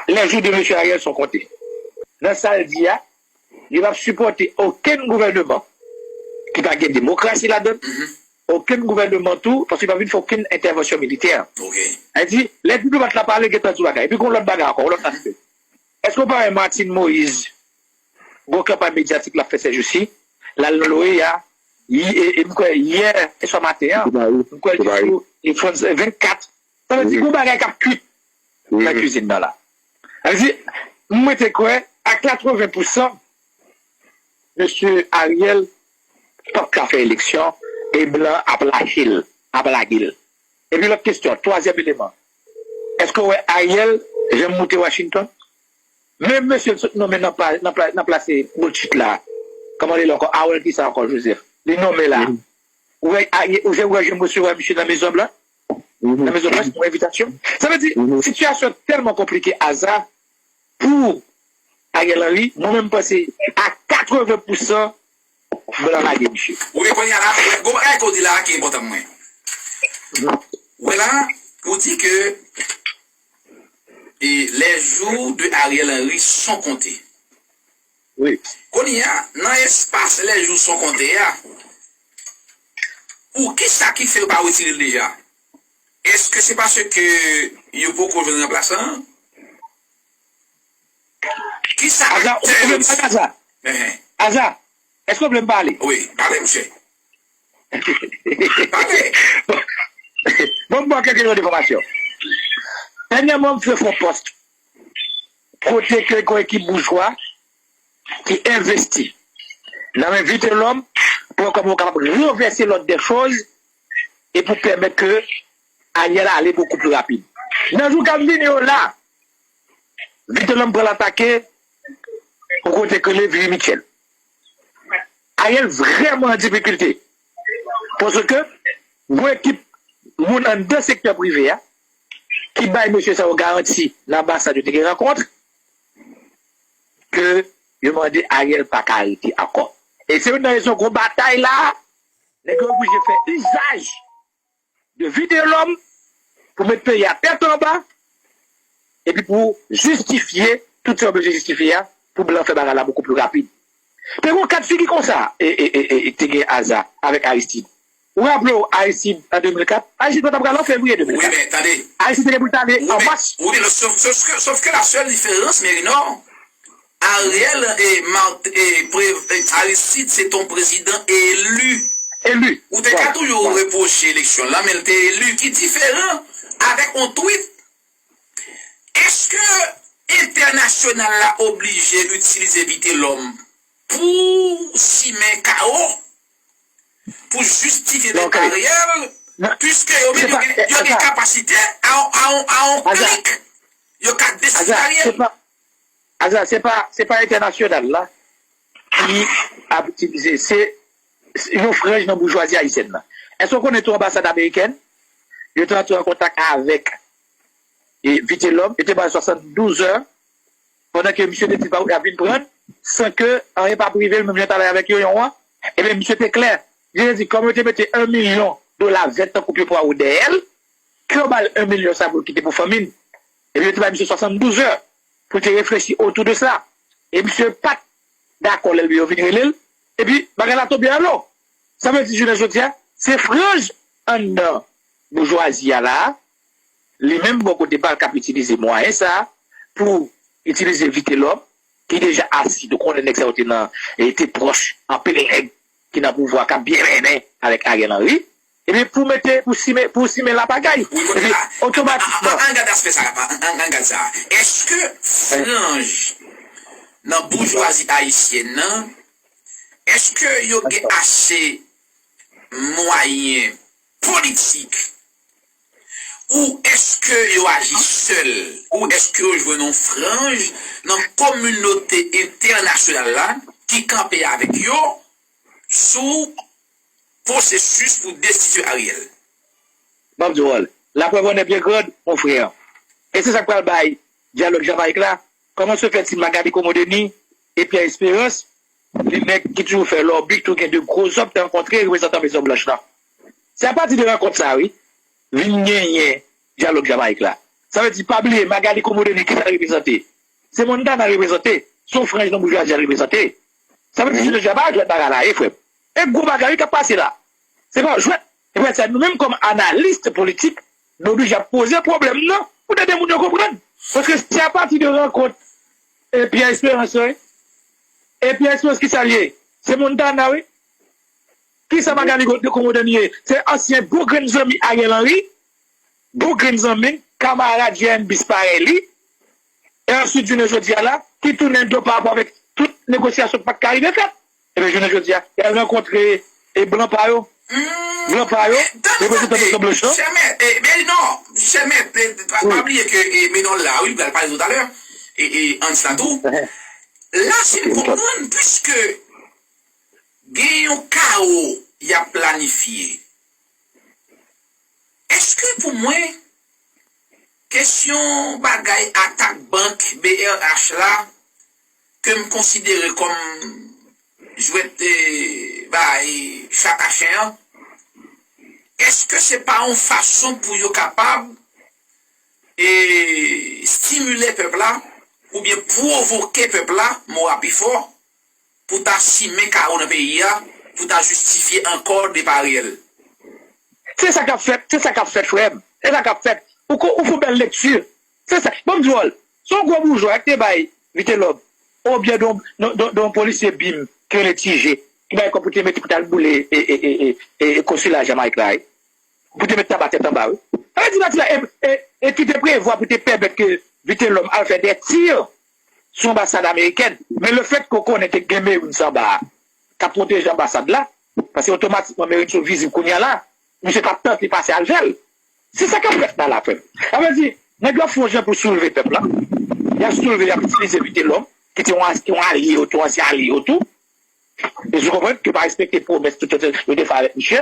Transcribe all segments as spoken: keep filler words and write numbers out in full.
Les jours de mesye Ariel sont comptés. Nan sa l di a, li p ap sipòte okenn gouvèneman ki pa gen demokrasi ladan l, okenn gouvènman tou, paske li p ap vin fè okenn entèvansyon militè. Sa vle di, lè diplomat la pale, gentan di bagay. Epi gon lòt bagay ankò, yon lòt aspè. Èske w pa wè Martine Moïse, gwo kanpay medyatik l ap fè sèjousi, l al nan l'OEA, e, e m kwè yè swa maten an, m kwè l te sou e France vennkat. Sa vle di gon bagay k ap kwit nan kwizin nan la. Sa vle di, m rete kwè a katreven pousan, mesye Ariel p ap ka fè eleksyon e blan ap lache l, ap lage l. Epi lòt kesyon, twazyèm eleman, èske w wè Ariel janm moute Washington? Menm mesye l sot nonmen nan pa, nan pla, nan plase Botchit la, kòman li rele ankò? Harold kisa ankò, Joseph? Li nonmen la. Ou wè, a, ou wè, ou wè janm resevwa misye nan Mezon Blan? Nan Mezon Blanch, pou envitasyon. Sa vle di, sitiyasyon tèlman konplike aza pou Ariel Henry, mwen menm m panse a katreven pousan blan lage misye. Wi, men kounye a la, gon bagay ke w di la ki enpòtan pou mwen. Wè la, ou di ke e les jours de Ariel Henry sont comptés. Wi. Kounye a, nan espas les jours sont comptés a, ou kisa ki fè yo pa retire l deja? Èske se paske yo poko jwenn ranplasan an? Kisa aktè yo di? Aza, aza, èske w vle m pale? Wi, pale, monchè. Pale. Bon, bon, m ba w kèk eleman enfòmasyon. Dènyèman, m fè fon pòs kote ke gon ekip boujwa ki envesti nan men Vitelhomme pou wè kòman yo kapab ranvèse lòd dè choz e pou pèmèt ke Ariel ale bokou pli rapid. Nan jou k ap vini yo la, Vitelhomme pral atake yon kote k rele Viry Mitchell. Ariel vrèman an difikilte. Paske gon ekip moun anndan sektè prive a ki bay mesye sa yo garanti nan anbasad yo te gen rankont ke yo mande Ariel pa ka rete ankò. E se youn nan rezon gwo batay la, nèg yo oblije fè izaj de Vitelhomme pou met peyi a tèt anba, epi pou jistifye tout sa yo bezwen jistifye a, pou blan fè bagay la bokou pli rapid. Te gen yon ka d figi konsa, e, e, e, e, te gen aza avèk Aristide. Ou raple w Aristide an de mil kat? Aristide pa t ap pral an fevriye de mil kat. Wi, men tande. Aristide te gen pou l t ale an mas. Wi, men, wi, men, sof, sof, sof ke la sèl diferans, Merinò, Ariel e Mart, e, Pre, e, Aristide se t on prezidan eli. Eli. Ou te ka toujou repwoche eleksyon la, men l te eli, ki diferan avèk on tweet. Èske entènasyonal la oblije itilize Vitelhomme pou simen kawo, pou jistifye depay Ariel, piske yo menm yo gen, yo gen kapasite a, a, a on klik, yo ka deside Ariel? Aza, se pa, se pa entènasyonal la ki ap itilize, se, se yon franj nan boujwazi ayisyèn nan. Èske w konnen tou anbasad amerikèn, yo te antre an kontak avèk e Vitelhomme, yo te ba l swasanndouz è, pandan ke misye te di l pa, y ap vin pran l, san ke anyen pa p rive l, menm jan l t ale avèk yo yon an. Ebyen, misye te klè. Li te di, kòm yo te mete yon milyon dola vèt tankou pye pwawo dèyè l, ke yo ba l yon milyon sa pou l kite pou fanmi l. Ebyen, yo te bay misye swasanndouz è pou l te reflechi otou de sa. E misye pa t dakò lè l yo vin rele l. Epi, bagay la tonbe anlo. Sa vle di, jounen jodi a, se franj anndan boujwazi a la a, li menm bò kote pa l k ap itilize mwayen sa a pou itilize Vitelhomme, ki deja asid, ou konnen nèg sa yo te nan, e te pwòch anpil nèg ki nan pouvwa k ap byen mennen avèk Ariel Henry, ebyen pou mete, pou simen, pou simen lapagay. Wi, kounye a, otomatikman. An, an, an, an gad aspè sa a, an, an, an gad sa a. Èske franj nan boujwazi ayisyèn nan, èske yo gen ase mwayen politik, ou èske yo aji sèl, ou èske yo jwenn yon franj nan kominote entènasyonal la ki kanpe avèk yo sou pwosesis pou destitye Ariel? M ap di w, la preuve en est bien grande, mon frère. E se sa k pral bay dyalòg Jamayik la. Comment se fait-il, Magali Komodeni e Pierre Espérance, de nèg ki toujou fè lòbi, ki toujou gen de gwo zòb, te rankontre reprezantan Mezon Blanch lan? Se apati de rankont sa a, wi, vin genyen dyalòg Jamayik la. Sa vle di, pa bliye, Magalie Comeau-Denis, kisa l reprezante? Se Montana l reprezante. Se yon franj nan boujwazi a l reprezante. Sa vle di, jounen jodi a, pa jwèt bagay la ye, frè m. E gwo bagay wi k ap pase la. Se pa jwèt. E pou sa, nou menm kòm analis politik, nou oblije ap poze pwoblèm nan pou ede moun yo konprann. Paske se apati de rankont e Pierre Espérance yo, wi. E Pierre Espérance, kisa l ye? Se Montana, wi. Kisa Magalie Comeau-Denis ye? Se ansyen bon grenn zanmi Ariel Henry, bon grenn zanmi, kamarad J M Bis parèy li. E answit, jounen jodi a la, ki tounen do pa rapò avèk tout negosyasyon k pa t ka rive fèt. Ebyen, jounen jodi a, y al rankontre e blan pa yo. Blan pa yo, reprezantan de blan yo. Chèmè, e, men non, chèmè, e, pa, pa bliye ke, e, Menòl la, wi, l pral pale talè, e, e, Hans la tou. La, si m konprann, piske gen yon kawo y ap planifye, èske pou mwen, kesyon bagay atak bank B R H la, ke m konsidere kòm jwèt, e, bay chat a chen an, èske se pa yon fason pou yo kapab, e, stimile pèp la, oubyen pwovoke pèp la, mo a pi fò, pou ta simen kawo nan peyi a, pou ta jistifye ankò depa Ariel? Se sa k ap fèt, se sa k ap fèt, frè m. Se sa k ap fèt. Ou ko, ou fè yon bèl lekti. Se sa. Ban m di w, se yon gwo boujwa ki te bay Vitelhomme, oubyen don, don, don, don polisye bim, ki rele Ti Je, ki bay kòb pou te mete pou t al boule e, e, e, e, e, e konsila Jamayik la, wi. Pou te met taba tèt anba, wi. Sa vle di, nati la, e, e, e ki te prevwa pou te pèmèt ke Vitelhomme al fè de tir sou anbasad amerikèn. Men lefètke w konnen te gen Marines anba a, k ap pwoteje anbasad la, paske otomatikman Marines yo vizib kounye a la, misye t ap tante pase al fè l. Se sa k ap fèt la, la, frè m. Sa vle di, nèg yo ap fè yon jan pou soulve pèp la. Y ap soulve, y ap itilize Vitelhomme, ki te yon, yon alye yo tou, ansyen alye yo tou. E si w konprann ke pa respekte pwomès tout yo te, yo te fè avèk misye.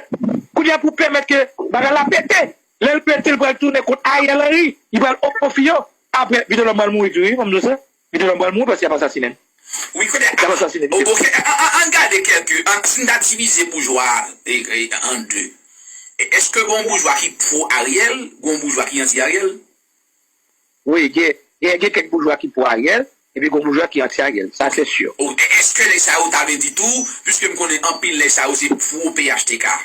Kounye a pou pèmèt ke bagay la pete. Lè l pete, l pral tounen kont Ariel Henry. Li pral ofri yo. Apre, Vitelhomme pral mouri tou, wi, ban m di w sa. Vitelhomme pral mouri paske y ap asasinen l. Wi, kounye a, y ap asasinen Vitelhomme. Ok, an, an, ann gade kèlke, an, si n ta divize boujwa a, e, e, an de. E, èske gon boujwa ki pwo Ariel, gon boujwa ki anti Ariel? Wi, gen, gen, gen kèk boujwa ki pwo Ariel, epi gen boujwa ki anti Ariel, sa se si. O, e, èske nèg sa yo ta vle di tou, piske m konnen anpil nèg sa yo se pwo P H T K,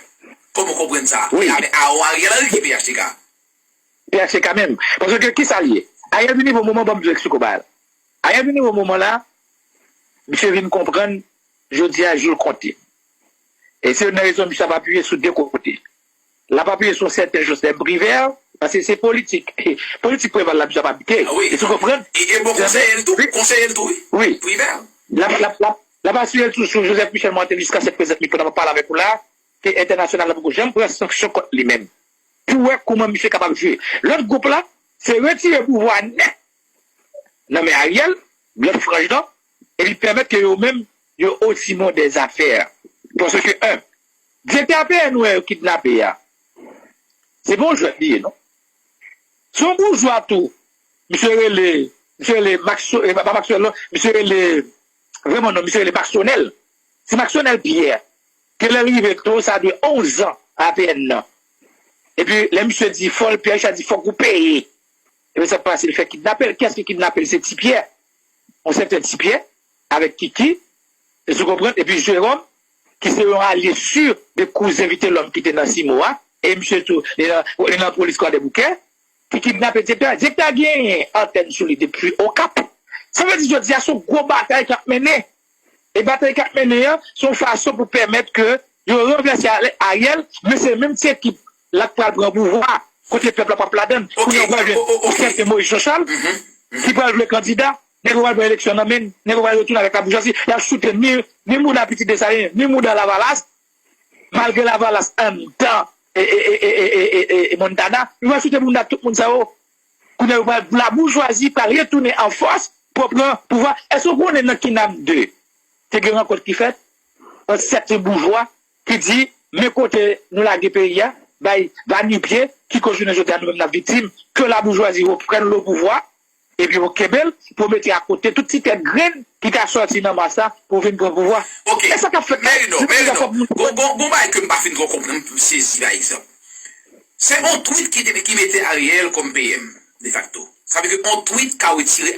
kòman w konprann sa? Wi. Avèk Aaron Ariel Henry ki P H T K? P H T K menm. Paske ki sa l ye? Ariel vin rive yon moman, ban m di w eksplike w bagay la. Ariel vin rive yon moman la, misye vin konprann, jodi a, jou l konte. E se youn nan rezon misye ap apiye sou de kote. L ap apiye sou yon sèten Joseph Privert, paske se politik. Politik Preval la misye ap aplike. Ah wi. E si w konprann? E, e bon konseye l tou, wi, konseye l tou, wi. Wi. Privert. L ap, l ap, l ap, l ap asire l tou sou Joseph Michel Martelly jiskaske prezan, li pandan m ap pale avèk ou la, ke entènasyonal la poko janm pran sanksyon kont li menm. Pou wè kòman misye kapab jwe. Lòt gwoup la, se retire pouvwa nèt nan men Ariel, lòt franj lan, epi pèmèt ke yo menm, yo osimon dèzafè. Paske, en, direktè A P N wè yo kidnape a, se pa yon jwèt li ye, non. Se yon boujwa tou. Misye rele, misye rele Maxo-, eh, pa Maxwell, non. Misye rele, vrèman non, misye rele Maxonel. Se Maxonel Pierre. Ke lè l rive tou, sa dwe onz an A P N nan. Epi, lè misye di, fò l, Pierre Richard di, fòk ou peye. Epi sa k pase, li fè kidnape l. Kiyès ki kidnape l? Se Ti Pierre. Yon sèten Ti Pierre, avèk Kiki, èske w konprann? Epi Jérôme, ki se yon alye si de kouzen Vitelhomme ki te nan Simo a, e misye tou, li nan, li nan polis Kwadèboukè, ki kidnape direktè a. Direktè a genyen antèn sou li depi Okap. Sa vle di, jodi a, se yon gwo batay k ap mennen. E batay k ap mennen an, se yon fason pou pèmèt ke yo ranvèse Ale-, Ariel, men se menm ti ekip la k pral pran pouvwa, kote pèp la p ap ladann. Kounye a, ou pral jwenn yon sèten Moïse Jean Charles, ki pral vle kandida, nèg yo pral pran eleksyon nan men l, nèg yo pral retounen avèk laboujwazi, y ap choute ni, ni mouda Pitit Desalin, ni mouda Lavalas, malgre Lavalas anndan e, e, e Montana, yo pral choute mouda tout moun sa yo. Kounye a, yo pral, laboujwazi pral retounen an fòs pou pran pouvwa. Èske w konnen nan Kinam de, te gen rankont ki fèt ant sèten boujwa ki di, men kote nou lage peyi a, bay, va nu pied, ki koz jounen jodi a nou menm n ap viktim, ke laboujwazi reprenne le pouvoir, epi yo kenbe l, pou yo mete akote tout ti tèt grenn ki ka sòti nan mas la pou vin pran pouvwa. Ok. E sa k ap fèt la. Merino, Merino, gon, gon, gon bagay ke m pa fin twò konprann, m sezi, pa egzanp. Se yon tweet ki te, ki mete Ariel kòm P M. defakto. Sa vle di yon tweet ka retire